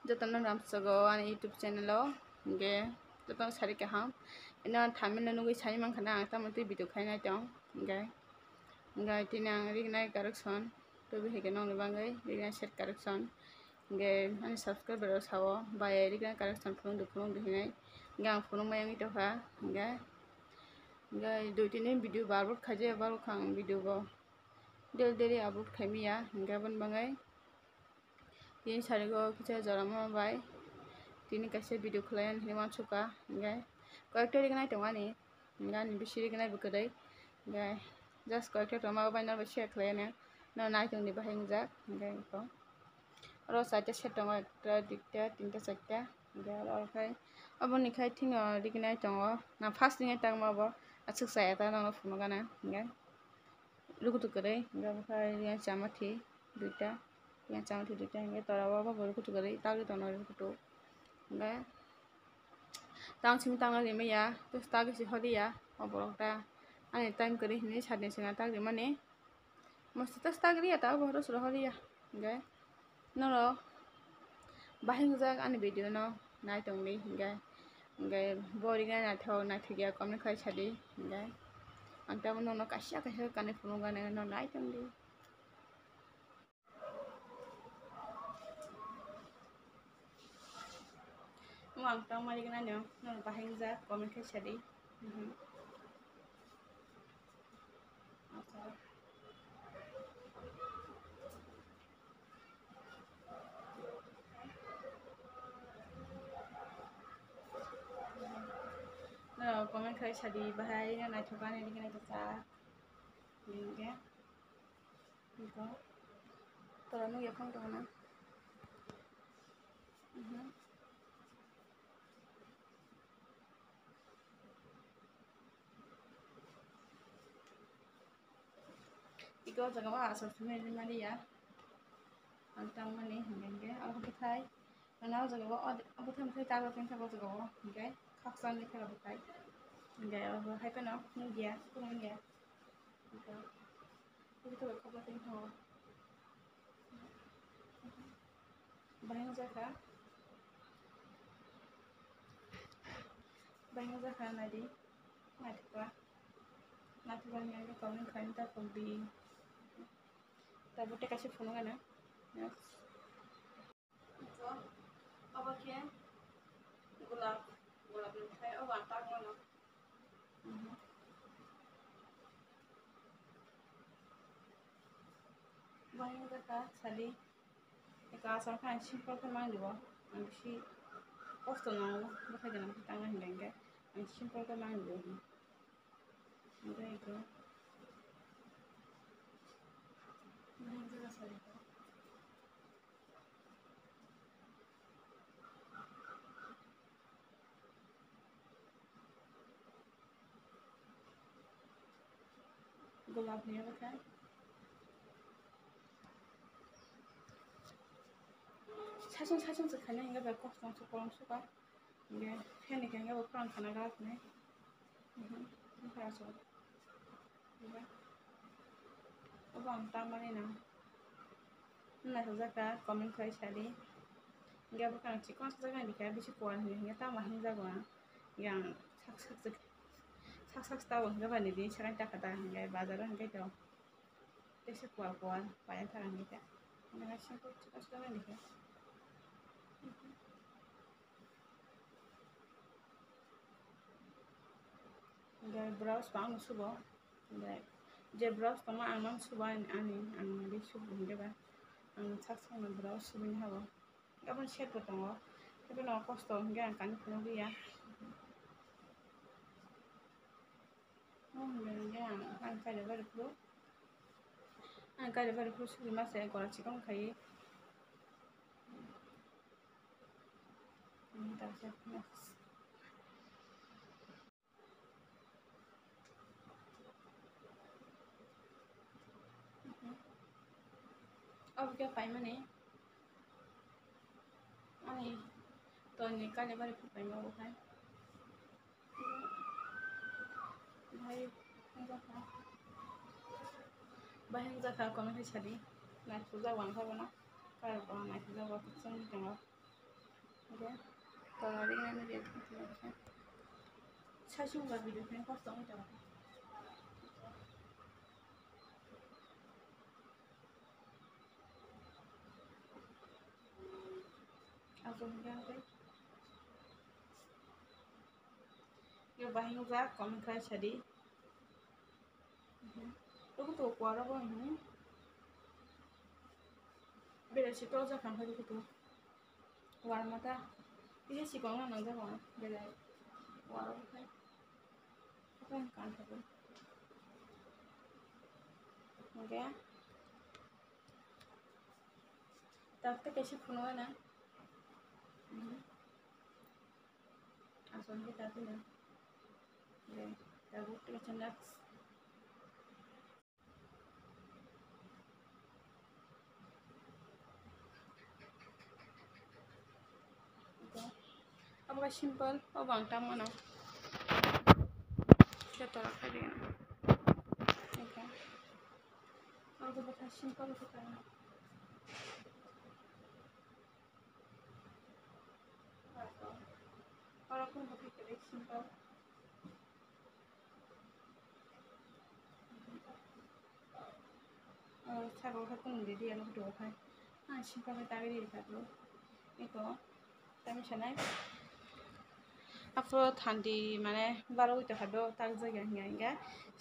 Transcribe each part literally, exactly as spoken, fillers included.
Jotono ramsogo ani YouTube channel o, hingke jotono sari kaham. Ino thumbnail no nugui sai mankha na ang tamo twi video khainai tong, hingke, hingke tini ang rignai correction, tubi hai khe nongni bagwi rignai set correction, hingke ani subscriber rok sao, bai rignai correction phunukdi phunukdi hinai, hingke ang phunukmaya wngwi tongkha, hingke, hingke dui tini video bar upload khaijak, bar kha ang video bo daily daily upload khaimaya, hingke aboni bagwi. Tini sarigo kisa jora ma bai tini kaisa video khlai ani hinwi uansukha, hingke koyekta rignai tongo ani, hingke ani bisi rignai bo kwrwi, hingke just koyekta tongma bai norok share khlai ani, no nai tongdi bahai wngjak, hingke oro chaita set tongo, ekta, duita, tinta, charta, hingke oro khai aboni khai thwino rignai tongo, na first rignai tangma bo aswk chaya ta nono phunukgana, hingke. Rukutu kwrwi, hingke obo khe yang chamathi duita, yang chamathi duita, hingke tola o bo rukutu kwrwi tagwi tongo rukutu. Hingke tang simi tangna rimaya, tei tagwi se horiya, o borok ta ani time kwrwi hinwi sadin sina tagwi mani, mosto ta tagriya ta o borok soro horiya, hingke. Norok bahai wngjak ani video no nai tongdi, hingke, hingke bo rignai naithok naithok ya comment khai sadi, hingke ang tamo nono kaisa kaisa kanwi phunukgana no nai tongdi. Omo ang tangma rignai no norok bahai wngjak comment khai sadi. Mhm. No comment khai sadi bahai no naithok ani dikhe naithok sa. Hingke. Hingke. Tola nukya phang tongna. Mhm. Iko jaga o aswk simi rimani ya. Ang tangmani hingke hingke abo bwthai. Ano o jaga o, o bwthai bwthai ta tongkha o jaga o hingke khakchangni khe bwthai. Hingke abo hai phano nukya, phano nukya. Hingke abo bwthai khakchang tongkha o. Bahai wngjak kha. Bahai wngjak kha, naidi. Naithok kha. Naithok kha, hwnwi comment khaina ta tongdi. Tabuk tei kaisa phunukgana. Next. Obo khe gulab, gulab ni bwthai, obo ang tangmano. Bahai wngjak kha, sadi. Eka asal khe ang simple khe mangdi bo. Ang bisi kosto nango, bwkhai gwnang khe tangna hinwi hwnkhe ang simple khe mangdi bo. Hwnkhe eko. Golap ni abo khe. Saichung saichung se khaina hingke bai kosom se kolom suka. Hingke fan ni khe hingke bo khorang khana gra khne. Mhm. Hingke aswk. Obo ang tangmani na. Naithok jak kha, comment khai sadi. Hingke abo khe ang chikon sajak nai dikha, bisi kuar hinwi hingke tamo hwnjago ang. Yang sak sak sak, sak sak tabo hingke ba nini sakani takha ta hingke bazar o hingke to. Tesa kuar kuar paya thang hingke ta. Hingke simple chikon sajak nai dikha. Hingke blouse bo ang subo. Hingke je blouse tongma ang mang subo ani, ani ang ri subo hingke ba ang sak sakno blouse subini habo. Aboni set bo tongo. Tei bono kosto hingke ang kani phunukliya. Omo hingke hingke ang, ang kaida bari phuru. Ang kaida bari phuru suri masa gora chikon khai. Ang ta se next. Obo khe paimani ani toni kani bari khe paima obo khai. Bahai hwnjakha, bahai hwnjakha comment khai sadi. Naithokjak wngkha bono, kairok bo naithokjak bo chwngwi tongo. Oke, tola ringnani rate khe. Saichung ba video khe kosto wngwi tongo. Aswk hwnkhe ang tei. Yo bahai wngjak, comment khai sadi. Tuku tuku kuaro bo, hmm. Bera si to jak khan khai tuku tuku. Kuar mata. Kisa si kong nang jak kong. Bera kuaro bo khai. Apa yang kan khai. Oke. Tak tak kaisa phunuk na. Hmm. Aswk khe ta twi na. De, tabuk twi kaisa next. Ito, abo khe simple, obo ang tang mano. Joto rok khai di. Ito, abo khe bwkha simple khe tang. Oro phone bo khe kwrwi simple. Sabo khe kunu ridi ano photo khai. Ah, simple khe tagwi ridi kha bro. Eko tami sanai. Aphuru thandi mane baro wito kha do tag jaga hinga hinga.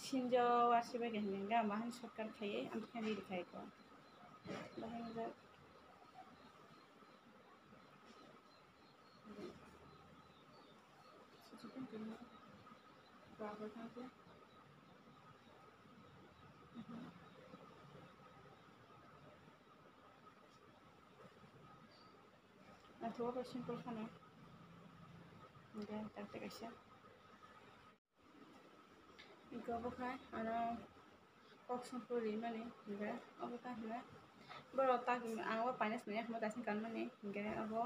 Sinjo wasibai hinga hinga mahani shortcut khai ang khe ridi khai ko. Bahai jak. Naithok khe simple kheno. Hingke tak tei kaisa. Hingke obo khe ano kok songpor rimani hingke obo ta hingke borok ta ang o paina swnamya hwnba daising kanmani hingke obo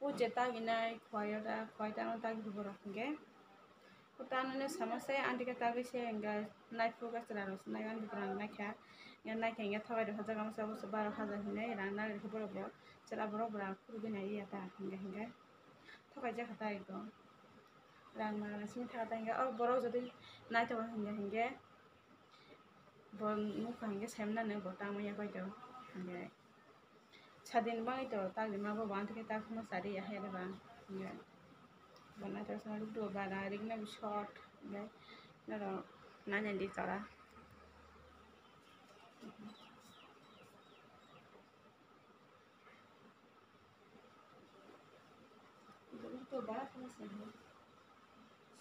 o je taginai khwlai o da khwlai ta ano tagi borok hingke o ta ano ne sama se anti ke tagwi se hingke naithok khe chwla rok se nai ani borok naikha hingke naikha hingke thogai rok hajak omo se obo se baro hajar hinwi rang nang rikhe borok bo chwla borok bo rang khurugwi nai ya ta hingke hingke. Thokaijak kha ta ekdom. Rang nang simi thaka ta hingke, o borok jodi naitok hingka hingke, bo nukha hingke saimanani bo tangmani yakoito hingke. Sadin bagwi to tagwi ma bo, bo anthokhe takhuma sari ya hai rwba hingke. Bo naitok sima rwgdo bara rigna bo short hingke norok nainani di chora.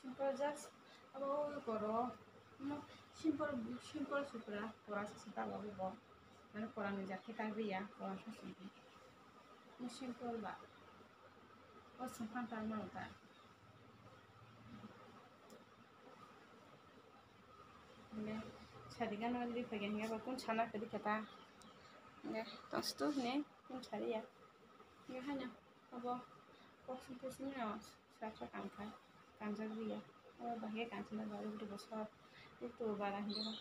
Simple just abo koro, no, simple, simple supra, pura se sita bo bo, mane pura ni jakhe tagriya, pura se simple, no simple ba, o simple ta no ta. Hingke sadi gana gana rifai hingke bo kun sana khe rikha ta. Hingke tongsitu hini kun sari ya. Hingke haino abo kok songpor simi no sra sra kankha, kanjak riya. Abo bahai kansana ba rwgwlwi bo sor rwgtwi bo bara hingke bo.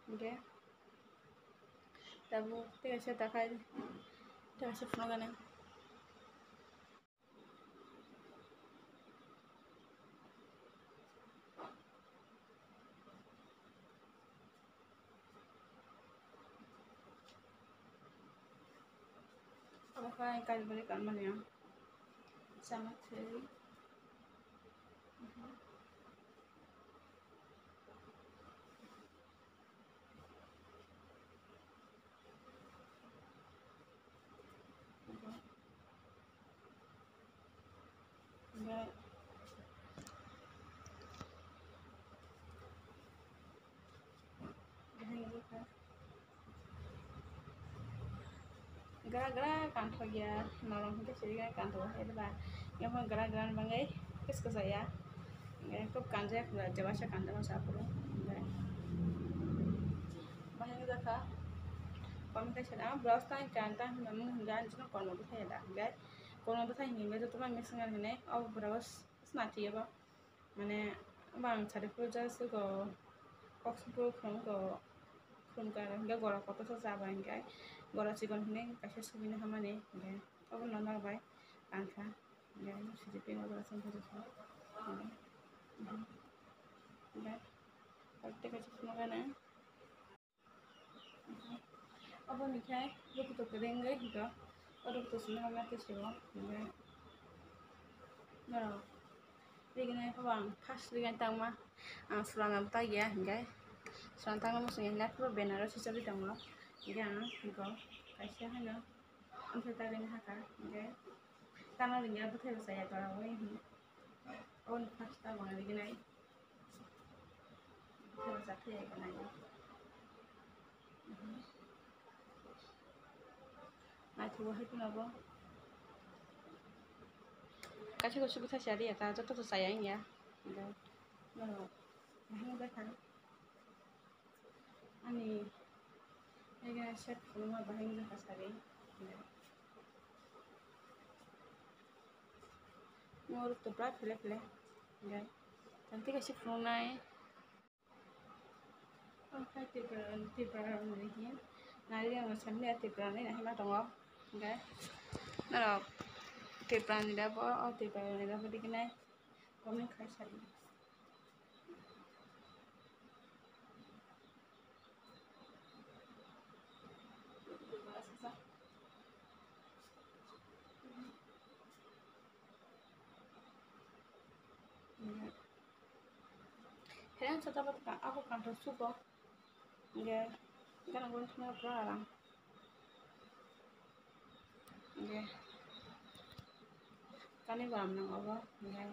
Hingke tabuk tei kaisa dakhai tei kaisa phunukgana. Omo khe ang kari bari kanmani ang sama khe. Gra gra kanthok ya, norok hingke siri gra kanthok hai ba, yang gra gra ni bagwi kis kisa ya, kok kanja ya, jeba sa kanja ma sa phuru, bahai wngkha, kono kisa da, blouse ta kan ta hinwi mung hinga, ang jino kono bwthai da, hingke kono bwthai hinwi joto ma mix wngkha hinwi, o blouse swnam thwiya bo. Mane, bang sari phuru ja sugo, kok songpor khum go, khum ka, hingke gorok kotor sa chaba hingke, Gora chikon hinwi kaisa subina hamani, hwnkhe obo no nok bai tangkha, hwnkhe sijipingo gora chikon. Hwnkhe tei kaisa phunukgana. Obo ni khe rukutok kwrwi wngwi hwnkhe o rukutok simi hamya khe siwo, hwnkhe norok riginai phano ang first riginai tangma ang sulanam tagya hwnkhe sulan tangma muchungya hwnkhe phuru banner o swijagwi tongo, hwnkhe ang hwnkhe kaisa haino amsa tagwi hakha, hwnkhe tangna ringya bwthai rok chaya tola wi hwnkhe oboni first tabang riginai. Naithogo hai phano bo. Kaisa kaisa bwtha chari ya ta, joto to chaya wngya. Norok bahai wngkha. Ani ega set phunukma bahai wngkha sari. Norok to bra phele phele. Tang tei kaisa phunuknai. Omo khe Tripura, Tripura ni hin. Nari ang samni Tripura ni nahima tongo. Hingke norok Tripura ni da bo, o Tripura ni da bo dikinai comment khai sadi. Heren sata bata ka, ako kanto suko. Hingke gana gana thangna pura aram. Hingke kani bo aram nang obo. Hingke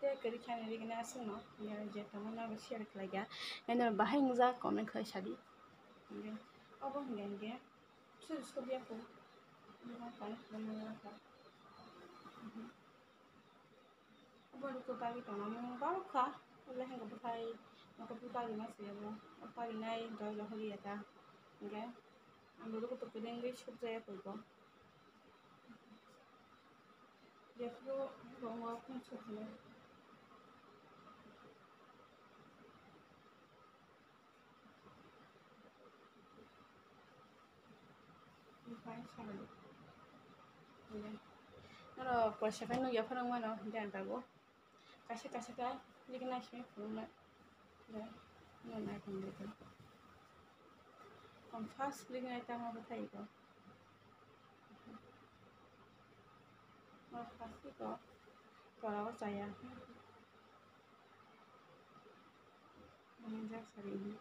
tei kwrwi khe ani rigina aswkno. Hingke je tongmani abo share khlai ya. Hingke norok bahai wngjak comment khlai sadi. Hingke obo hingke hingke sori sori ya kho. Hingke kani khlai mani ya kho. Obo rwkhe bagwi tongo, omo barokha, obo hai hwnkhe bwthai mokol bagwi ma se obo, o baginai dol rok holia ta, hwnkhe ang bo rwkhe tongkhe dengwi sukjaya poibo. Jephuru tongo phung sukjaya. Norok poisa khe nukya phano wngmano hwnkhe ang tabuk kaisa kaisa khe nini khe naisingwi phunuknai. Nini naithok nini khe ang first nini naithok ma bwthai kho. Norok first khe kho tola o chaya. Manjak sari ini.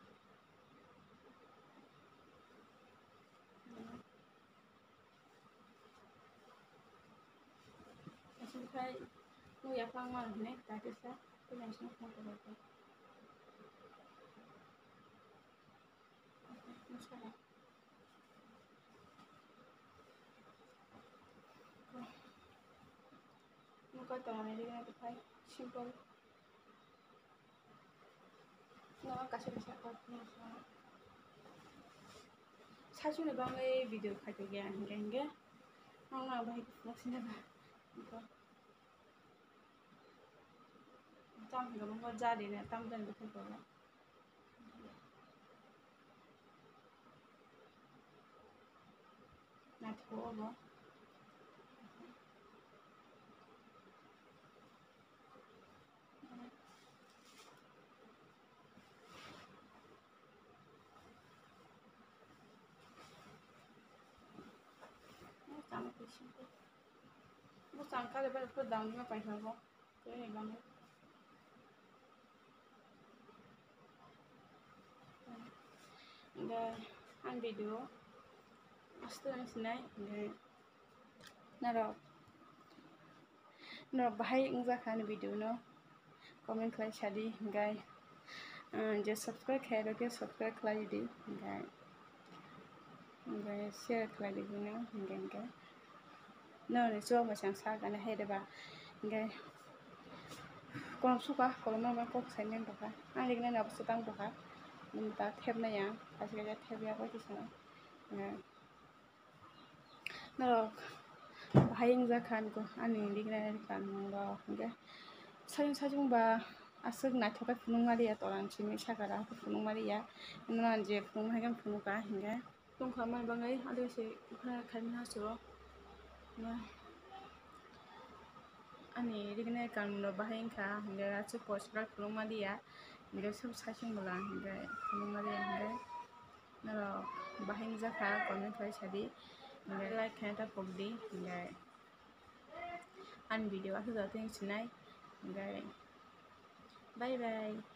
Asal khai nukya phang ma hwnwi ta kisa, tei naising phang khe rwkha. Nukha tongmani ri nai phai simple. No kaisa kaisa kok no sa. Sajwkni bagwi video khaitokya hingke hingke. Nokno ang bahai khe phunuk sinai ba. Tam hingo bo jari na tam jani bo khaitokya. Naithogo obo. Bwsang kalibai khe dangma paikha bo. Tei bangwi. Hingke ang video aste wng sinai hingke norok, norok bahai wngjakha ani video no comment khlai sadi hingke, ah, je subscribe khairok khe subscribe khlai di hingke. Hingke share khlai di hwnwi hingke hingke. Noni chuak bai chang sak ani hai de ba. Hingke kolom suka, kolom ma kok sai nang tongkha. Ang rigna nabo swtang tongkha. Nini ta thep nai ang, kaisa kaisa thep ya bai kisa. Hingke norok bahai wngjakha ani ko, ani rigna ni kanmung rok hingke. Sajung sajung ba aswk naithok khe phunuk maliya, tola ni simi saka rok phunuk maliya. Hwnwi je phunuk hai khe phunuk kha hingke. Tongkha mai bangwi adwise khaimani haso. Ani rignai kanmano bahai wngkha, hingkhe aswk post rok phunukma diya, hingkhe sub saichung bwla hingkhe phunukma diya, hingkhe norok bahai wngjakha comment khlai sadi, hingkhe like khaina ta pokdi, hingkhe ani video aswk jatwi wngsinai, hingkhe bye bye.